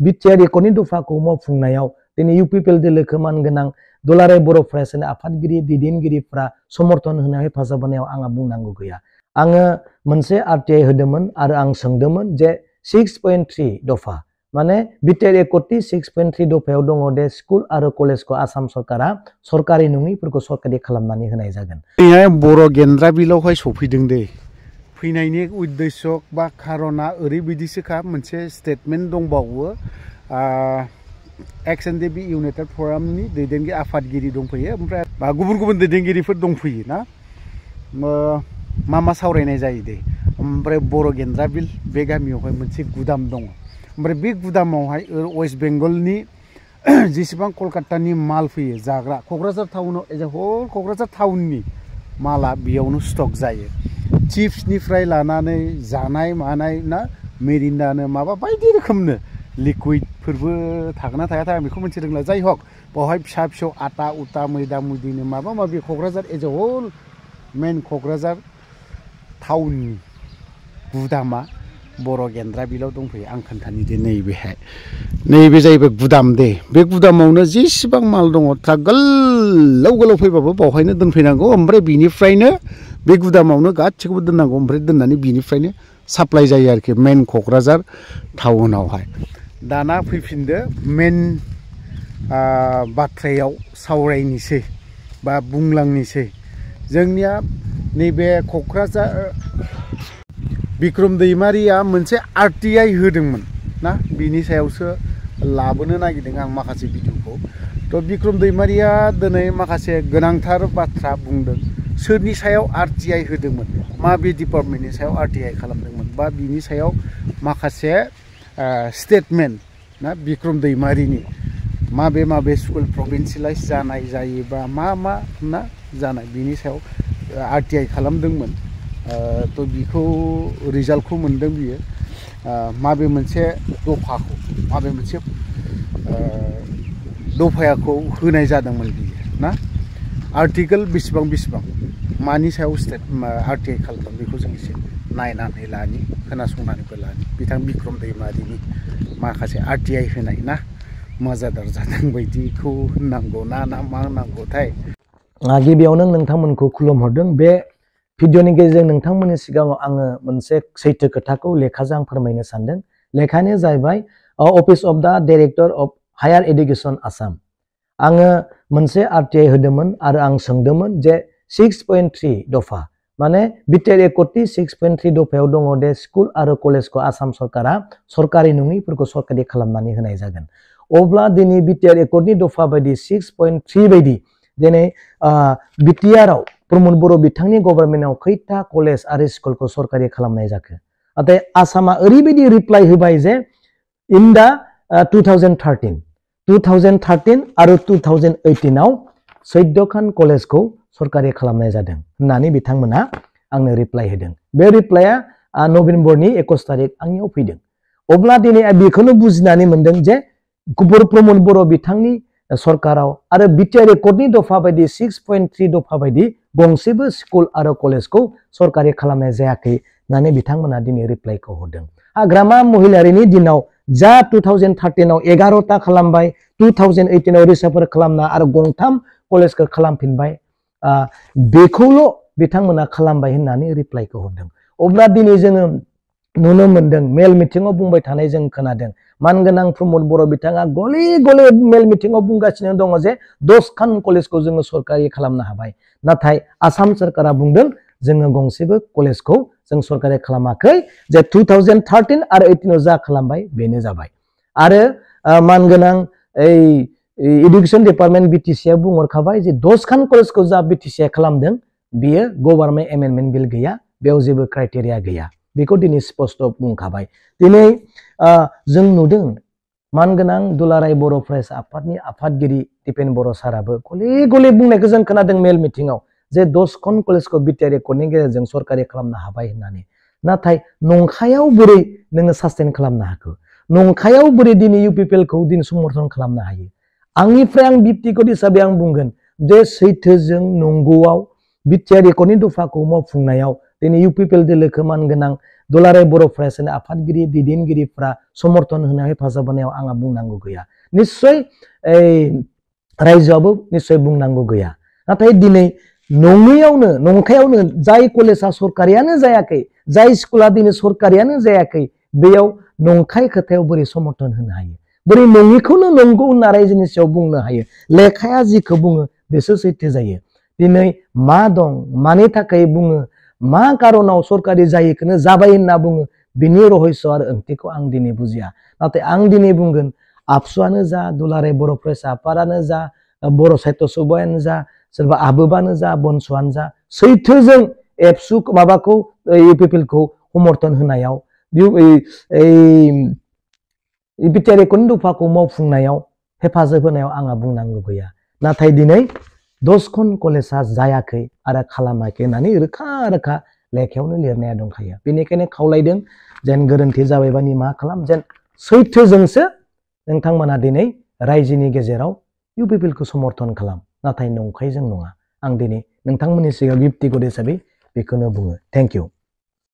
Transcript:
BTR रेकर्डनि दफाखौ मावफुंनायाव दिनै UPPL दोलोखौ मानगोनां दुलाराय बर' फरायसालि आफादगिरि दैदेनगिरिफ्रा समर्थन होनायाव हेफाजाब होनायाव आंहा बुंनांगौ गैया। आङो मोनसे आरटिआइ होदोंमोन आरो आं सोंदोंमोन जे 6.3 दफा माने बिटिआर रेकर्डनि 6.3 दफायाव दङ दे स्कुल आरो कलेजखौ आसाम सरकारा सरकारि नङिफोरखौ सरकारि खालामनानै होनाय जागोन। बर' गेन्द्रा बिलावहाय सफैदों दे फैनायनि उद्देश्य बा खारना ओरैबायदिसोखा मोनसे स्टेटमेन्ट दंबावो एक्स एन डि बि इउनाइटेड फरामनि दैदेनगिरि आफादगिरि दंफैयो ओमफ्राय गुबुन गुबुन दैदेनगिरिफोर दंफैयो ना मा सावरायनाय जायो दे ओमफ्राय बर' गेन्द्रा बिल बे गामियावहाय मोनसे गुदाम दङ ओमफ्राय बे गुदामावहाय वेस्ट बेंगलनि जेसेबां कलकातानि माल फैयो जाग्रा क'क्राझार टाउनाव एज ए हल क'क्राझार टाउननि माला बेयावनो स्टक जायो चिप्सनिफ्राय लानानै जानाय मानाय ना मेरिन्डानो माबा बायदि रोखोमनो लिकुइडफोरबो थागोन ना थाया आं बेखौ मोनसे रोंला जाय हक बावहाय फिसा फिसौ आटा उटा मैदा मुदिनो माबा माबि क'क्राझार एज ए हल मेन क'क्राझार टाउननि गुदामा बर' गेन्द्रा बिलाव दंफैयो आं खोन्थानि दे नैबेहाय नैबे जाहैबाय गुदाम दे बे गुदामावनो जेसेबां माल दङ ट्राक गोलाव गोलाव फैबाबो बावहायनो दोनफैनांगौ ओमफ्राय बिनिफ्रायनो बे गुदामावनो गासिखौबो दोननांगौ ओमफ्राय दोननानै बिनिफ्रायनो साप्लाय जायो आरोखि मेन क'क्राझार टाउनावहाय दाना फैफिनदो मेन बाथ्रायाव सावरायनोसै बा बुंलांनोसै जोंनिया नैबे क'क्राझार बिक्रम दैमारिया मोनसे आरटिआइ होदोंमोन ना बिनि सायावसो लाबोनो नागिरदों आं माखासे भिडिअखौ थ' बिक्रम दैमारिया दिनै माखासे गोनांथार बाथ्रा बुंदों सोरनि सायाव आरटिआइ होदोंमोन माबे डिपार्टमेन्टनि सायाव आरटिआइ खालामदोंमोन बा बिनि सायाव माखासे स्टेटमेन्ट ना बिक्रम दैमारिनि माबे स्कुल प्रभिन्सियेलाइज जानाय जायोबा मा ना जानाय बिनि सायाव आरटिआइ खालामदोंमोन थ' बिखौ रिजाल्टखौ मोनदों बियो माबे मोनसे दफाखौ माबे मोनसे दफायाखौ होनाय जादोंमोन बियो ना आर्टिकेल बेसेबां मानि सायाव आरटिआइ खालामदों बेखौ जों एसे नायनानै लानि खोनासंनानैबो लानि बिथां बिक्रम दैमारिनि माखासे आरटिआइ होनाय ना मजादार जादों बायदिखौ होननांगौ ना मा होनांगौथाय गिबियावनो नोंथांमोनखौ खुलुमहरदों बे भिडिअनि गेजेरजों नोंथांमोननि सिगाङाव आङो मोनसे सैथो खोथाखौ लेखाजों आं फोरमायनो सानदों लेखानि जाहैबाय office of the director of higher education Assam आङो मोनसे आरटिआइ होदोंमोन आरो आं सोंदोंमोन जे 6.3 दफा माने बिटिआर रेकर्डनि 6.3 दफायाव दङ दे स्कुल आरो कलेजखौ आसाम सरकारा सरकारि नङिफोरखौ सरकारि खालामनानै होनाय जागोन अब्ला दिनै बिटिआर रेकर्डनि दफा बायदि 6.3 बायदि दिनै बिटिआरआव प्रमद बर' बिथांनि गभर्नमेन्टआव खैथा कलेज आरो स्कुलखौ सरकारि खालामनाय जाखो नाथाय आसामा ओरैबायदि रिप्लाइ होबाय जे इन दा 2013 आरो 2018 आव 14 खान कलेजखौ सरकारि खालामनाय जादों होननानै बिथांमोना आंनो रिप्लाइ होदों बे रिप्लाइआ नभेम्बरनि 21 तारिख आंनियाव फैदों अब्ला दिनै बेखौनो बुजिनानै मोनदों जे प्रमद बर' बिथांनि सरकाराव आरो बिटिआर रेकर्डनि दफा बायदि 6.3 दफा बायदि गंसेबो स्कुल आरो कलेजखौ सरकारि खालामनाय जायाखै होननानै बिथांमोना दिनै रिप्लाइखौ हरदों हाग्रामा महिलारिनि दिनाव जा 2013 आव 11ता खालामबाय 2018 आव रिसाफोर खालामना आरो गंथाम कलेजखौ खालामफिनबाय बेखौल' बिथांमोना खालामबाय होननानै रिप्लाइखौ हरदों अब्ला दिनै जोङो नुनो मोनदों मेल मिटिङाव बुंबाय थानाय जों खोनादों मानगोनां प्रमद बर' बिथाङा गले गले मेल मिटिङाव बुंगासिनो दङ जे 10 खान कलेजखौ जोङो सरकारि खालामनो हाबाय नाथाय आसाम सरकारा बुंदों जोङो गंसेबो कलेजखौ जों सरकारि खालामाखै जे 2013 आरो 18 आव जा खालामबाय बेनो जाबाय आरो मानगोनां एडुकेशन डिपार्टमेन्ट बिटिसिआ बुंहरखाबाय जे 10 खान कलेजखौ जा बिटिसिआ खालामदों बियो गभर्नमेन्ट एमेन्डमेन्ट बिल गैया बेयाव जेबो क्राइटेरिया गैया बेखौ दिनै स्पष्ट बुंखाबाय दिनै जों नुदों मानगोनां दुलाराय बर' फरायसा आफादनि आफादगिरि दिपेन बर' साराबो गले गले बुंनायखौ जों खोनादों मेल मिटिङाव जे 10 खान कलेजखौ बिटिआर रेकर्डनि गेजेरजों सरकारि खालामनो हाबाय होननानै नाथाय नंखायाव बोरै नोङो सास्टेन खालामनो हाखो नंखायाव बोरै दिनै इउपिपिएलखौ दिनै समर्थन खालामनो हायो आंनिफ्राय आं बिबटिगत हिसाबै आं बुंगोन जे सैथोजों नंगौआव बिटिआर रेकर्डनि दफाखौ मावफुंनायाव दिनै इउपिपिएल दोलोखौ मानगोनां दुलाराय बर' फरायसानि आफादगिरि दैदेनगिरिफ्रा समर्थन होनायाव हेफाजाब होनायाव आंहा बुंनांगौ गैया निश्चय रायजोआबो निश्चय बुंनांगौ गैया नाथाय दिनै नङैयावनो नंखायावनो जाय कलेजा सरकारियानो जायाखै जाय स्कुला दिनै सरकारियानो जायाखै बेयाव नंखाय खोथायाव बोरै समर्थन होनो हायो बोरै नङिखौनो नंगौ होनना रायजोनि सायाव बुंनो हायो लेखाया जिखौ बुङो बेसो सैथो जायो दिनै मा दं मानि थाखाय बुङो मा कारनाव सरकारि जायैखौनो जाबाय होनना बुङो बिनि रहस्य आरो ओंथिखौ आं दिनै बुजिया नाथाय आं दिनै बुंगोन आबसुआनो जा दुलाराय बर' फरायसा आफादानो जा बर' साहित्य सभायानो जा सोरबा आबोबानो जा बनस'आनो जा सैथोजों एबसु माबाखौ इउपिपिएलखौ समर्थन होनायाव बिटिआर एकनि दफाखौ मावफुंनायाव हेफाजाब होनायाव आंहा बुंनांगौ गैया नाथाय दिनै 10खन कलेजा जायाखै आरो खालामाखै होननानै रोखा रोखा लेखायावनो लिरनाया दंखायो बेनिखायनो खावलायदों जेन गोरोन्थि जाबायबा निमाहा खालाम जेन सैथोजोंसो नोंथांमोना दिनै रायजोनि गेजेराव इउपिपिएलखौ समर्थन खालाम नाथाय नंखायजों नङा आं दिनै नोंथांमोननि सिगाङाव गिफ्टिगत हिसाबै बेखौनो बुङो थेंक इउ